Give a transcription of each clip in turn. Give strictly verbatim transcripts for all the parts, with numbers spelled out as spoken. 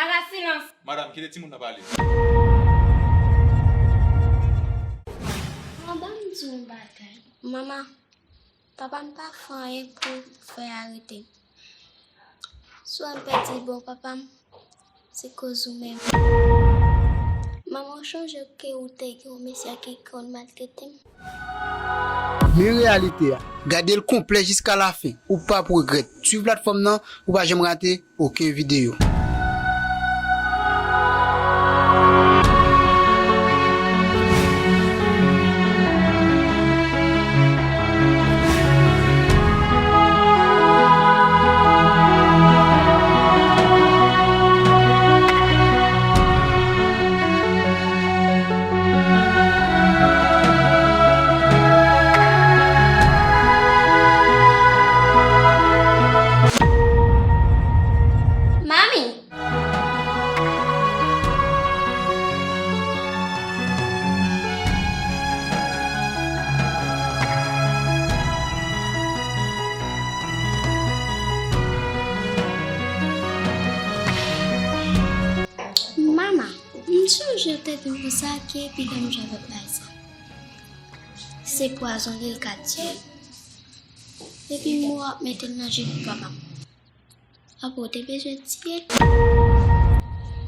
Ala silans! Madanm, kite timoun nan pale. Manman, ban m di w yon bagay. Manman, papa m pa fè anyen pou fè arete m. Swa m pèdi bon papa m, se koz ou menm. Manman, w chonje ke ou te gen yon mesye ki konn maltrete m? Men reyalite a. Gade l konplè jiska lafen. Ou p ap regrèt. Swiv platfòm nan pou w pa janm rate okenn videyo. Manmi! Manman, m sonje w te di m konsa ke piga m janbe bay sa. Se pwazon li l ka tiye. Epi m wè w ap mete l nan ji pou papa m. Apa w te bezwen tiye l?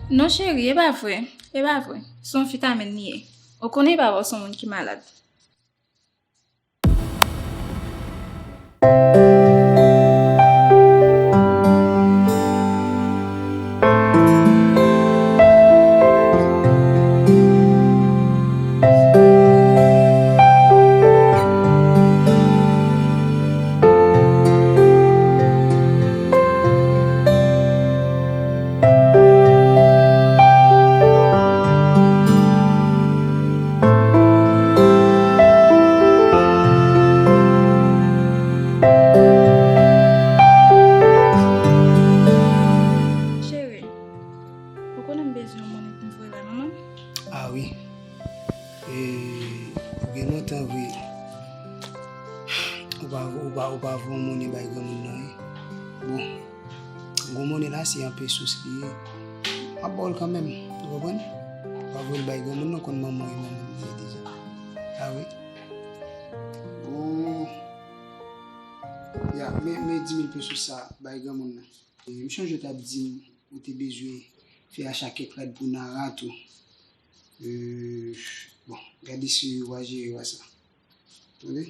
Non, cheri, e pa vre. E pa vre. Se yon vitamin li ye. Ou konnen papa w se yon moun ki malad. Cheri, ou konnen m bezwen yon monnen pou m voye bay manman m? Ah wi. E, ou gen lontan vre. Ou pa, ou pa, ou pa voye yon monnen bay granmoun nan, wi. Bon, gwo monnen la, se an pesos li ye. M ap ba w l kanmenm, ou konprann? Ou pa voye l bay granmoun nan, konn manman w e manman m li ye deja. Ah wi. Oh. Ya, men, men dis mil pesos sa, bay granmoun nan. E, m chonje w t ap di m ou te bezwen fè acha kèk rad pou Nara tou. E, bon, gade si w a jere w a sa. Tande?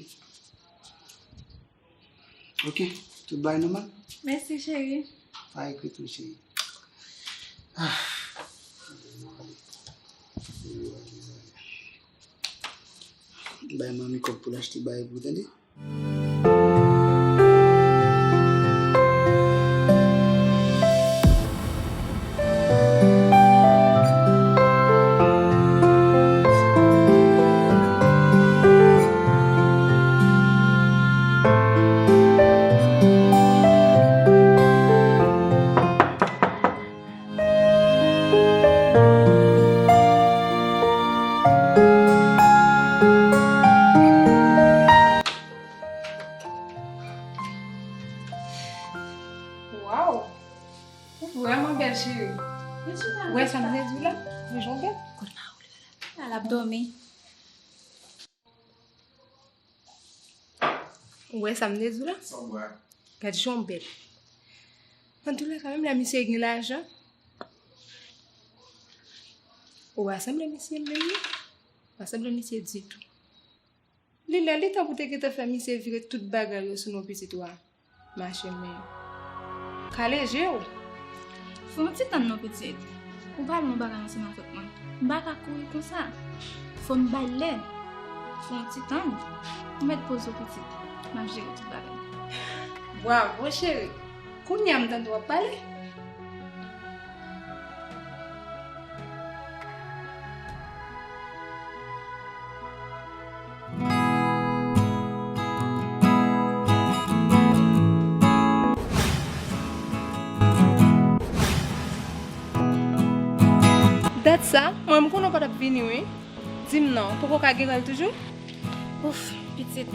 Ok, tout bagay nòmal? Mèsi, cheri. Pa regrèt non, cheri. Ah. Bay manmi kòb pou l achte bagay pou ou, tande? Waw! Ou vrèman bèl, cheri. Ou wè sa m te di w la? Men jan w bèl. Al ap dòmi. Ou wè sa m te di w la? Gad jan w bèl. Antouka, menm lè misye gen lajan, ou pa sanble misye menm, ou pa sanble misye ditou. Li lè li tan pou te gentan fè misye vire tout bagay yo sou non pitit ou a. Mache men. Kale je w. Fè yon ti tann non pitit. Ou pale yon bagay ansanm avèk mwen. M pa ka kouri konsa. Fò m bay lè. Fè yon ti tann. Ou mèt poze w pitit. M ap jere tout bagay. Bravo, cheri. Kounye a m tande w ap pale. Dat sa, mwen m konnen w pa t ap vini wi. Di m non, poko ka gen rèl toujou? Ouf, pitit.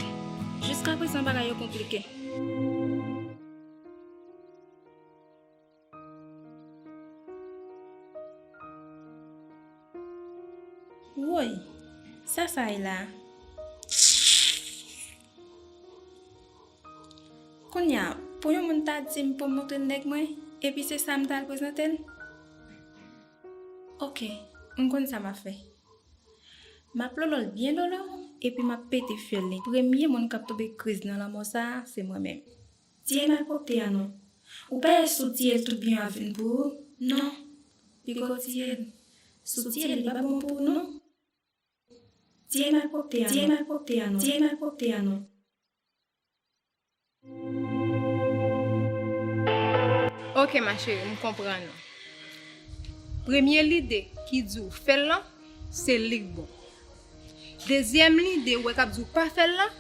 Jiskaprezan bagay yo konplike. Woy, sa sa ye la? Kounye a, pou yon moun ta di m pou m montre l nèg mwen, epi se sa m t al prezante l? Oke, m konn sa m ap fè. M ap lolo l byen lolo, epi m ap pete fyèl li. Premye moun k ap tonbe kriz nan lanmò sa a, se mwen menm. Tiye malpwòpte a non. Ou pa wè si w tiye l tout byen yo ap vin pou ou? Non. Piga w tiye l. Si w tiye l, li pa bon pou ou non. Tiye malpwòpte a non. Tiye malpwòpte a non. Tiye malpwòpte a non. Ok ma chérie, m konprann ou. Premye lide ki di w fè l lan, se li k bon. Dezyèm lide ou wè k ap di w pa fè l lan,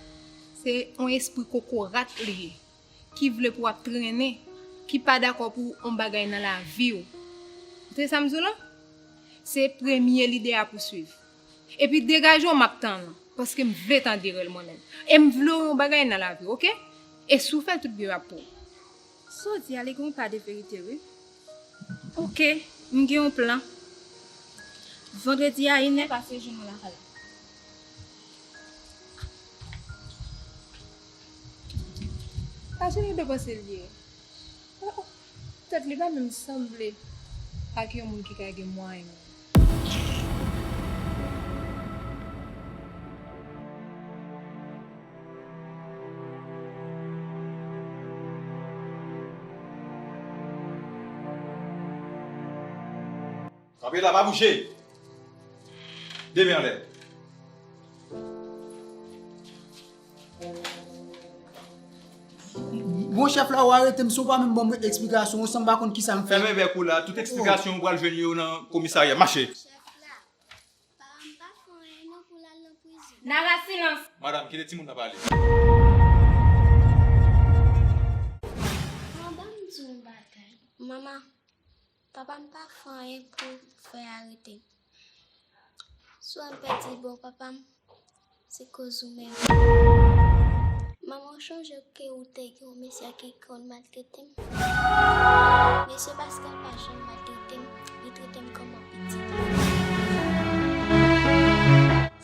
se yon espri kokorat li ye, ki vle pou w ap trennen, ki pa dakò pou yon bagay nan lavi w. Ou tande sa m di w lan? Se premye lide a pou swiv. Epi degaje w, m ap tann ou, paske m vle tande rèl mwen menm. E m vle w yon bagay nan lavi w, oke? E si w fè l tout byen ap pou ou. Sa w di a, li gen yon pa de verite, wi. Oke, m gen yon plan. Vandredi a inè, pase jwenn mwen lakay la. Pase nou depanse l ye. Oh, oh. Tèt li pa menm sanble ak yon moun ki ka gen mwayen. Kanpe la, pa bouje. De men anlè. Bon, chèf la, ou arete m, si w pa menm ban mwen eksplikasyon, ou sanble pa konn kisa m fè. Fèmen bèk ou la, tout eksplikasyon ou pral jwenn yo nan komisarya. Mache. Chèf la, pa, m pa fè anyen non pou l al nan prizon. Nara, silans! Madanm, kite timoun nan pale. Manman, ban m di w yon bagay. Manman, papa m pa fè anyen pou fè arete m. Si w wè m pèdi bon papa m, se koz ou menm. Manman, w chonje ke ou te gen yon mesye ki konn maltrete m? Mesye Pascal pa janm maltrete m, li trete m kòm yon pitit.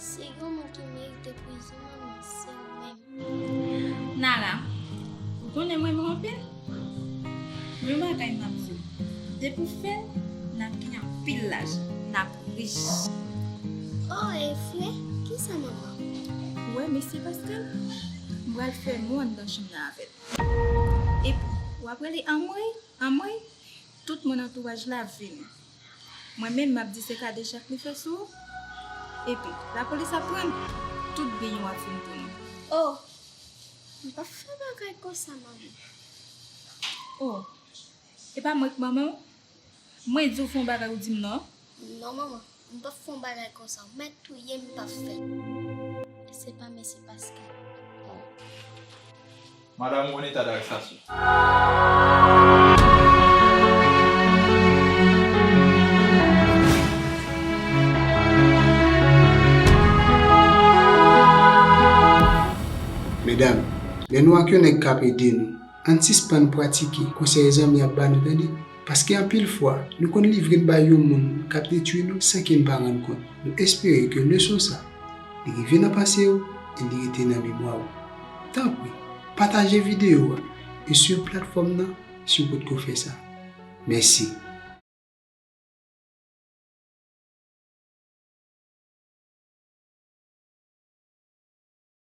Si gen yon moun ki merite prizon, manman, se ou menm. Nara, ou konnen m renmen w anpil. Men yon bagay m ap di w, depi w fè l, n ap gen anpil lajan, n ap rich. Oh, e vre? Kisa, manman? Ou wè mesye Pascal? M pral fè mou anndan chanm nan avè l. Epi, w ap rele anmwey, anmwey, tout moun antouraj la vini. Mwen menm, m ap di se kadejak li fè sou ou. Epi, lapolis ap pran l, tout byen w ap vin pou nou. Oh, m p ap fè bagay konsa, manman. Oh, e pa mwen k manman w? Mwen di w fè yon bagay ou di m non. Non, manman, m p ap fè yon bagay konsa. Ou mèt touye m, m p ap fè l. Se pa mesye Pascal. Madanm ou an eta darestasyon. Medam, lè nou ak yon nèg k ap ede nou, ann sispann pratike konsèy zanmi ap ba nou, tande. Paske anpil fwa, nou konn livre n bay yon moun k ap detwi nou san ke n pa rann kont. Nou espere ke leson sa, li rive nan panse w e li rete nan memwa w. Tanpri, pataje videyo a e swiv platfòm nan si w potko fè sa. Mèsi.